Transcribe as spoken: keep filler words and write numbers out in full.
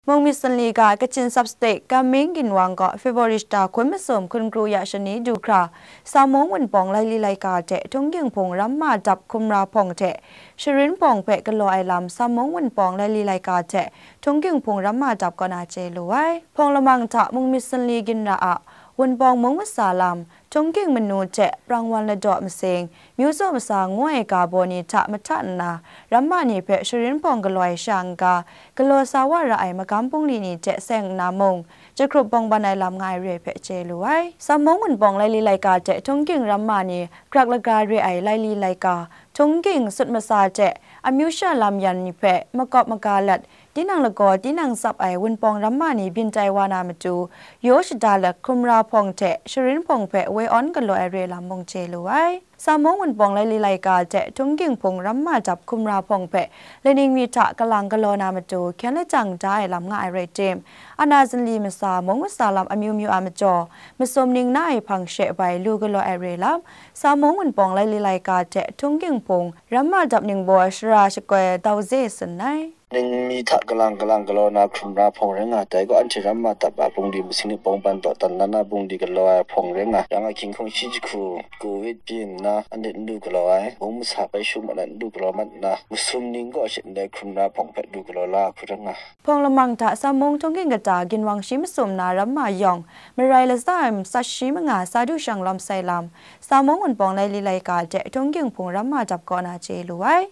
Mung myit sanli ga Kachin Sub-State Kameng Ginwang gaw February shata hkun masum hkun kru ya shani du hkra, Samung Wunpawng laili laika hte Htungging Hpung ramma dap hkumra hpawng hte Sharin hpawng hpe galaw ai lam Samung Wunpawng laili laika hte Htungging Hpung ramma dap kaw na chye lu ai. Hpawng lamang hta mung myit sanli ginra a Wunpawng mung masa lam, Htungging manu hte prang wan ladaw masing, myu tsaw masa ngu ai ga baw ni hta mahta nna, ramma ni hpe Sharin hpawng galaw ai sha n-ga, galaw sa wa ra ai magam bungli ni hte seng nna mung, jahkrup bawng ban ai lam nga ai re hpe chye lu ai. Samung Wunpawng laili laika hte Htungging ramma ni grak laga re ai laili laika, Htungging sut masa hte amyu sha lam yan ni hpe makawp maga lat, tinang lagaw tinang tsap ai Wunpawng ramma ni byin tai wa na matu, yaw shada lat hkumra hpawng hte Sharin hpawng hpe woi awn galaw ai re lam mung chye lu ai. Samung Wunpawng laili laika hte Htungging Hpung ramma dap hkumra hpawng hpe laning mi hta kalang galaw na matu, hkyen lajang da ai lam nga ai rai tim, ana zinli masa mung masa lam amyu myu a majaw, masum ning na ai hpang she bai lu galaw ai re lam, Samung Wunpawng laili laika hte Htungging Hpung ramma dap ningbaw shara shakoi dau ze tsun ai. Ning mi hta kalang kalang galaw na hkumra hpawng rai nga, dai gaw anhte ramma dap a bungli masing ni bawng ban dawdan na na bungli galaw ai hpawng rai nga, yang a hkying hkung shi jahku, covid byin nna anhte n lu galaw ai, mung masa bai shu mat ai n lu galaw mat nna, masum ning kaw she ndai hkumra hpawng hpe lu galaw la ai hku rai nga. Hpawng lamang hta Samung Htungging kata ginwang shi masum na ramma yawng, marai latsa ai matsat shi manga sa du shang lawm sai lam, Samung Wunpawng laili laika hte Htungging Hpung ramma dap kaw na chye lu ai.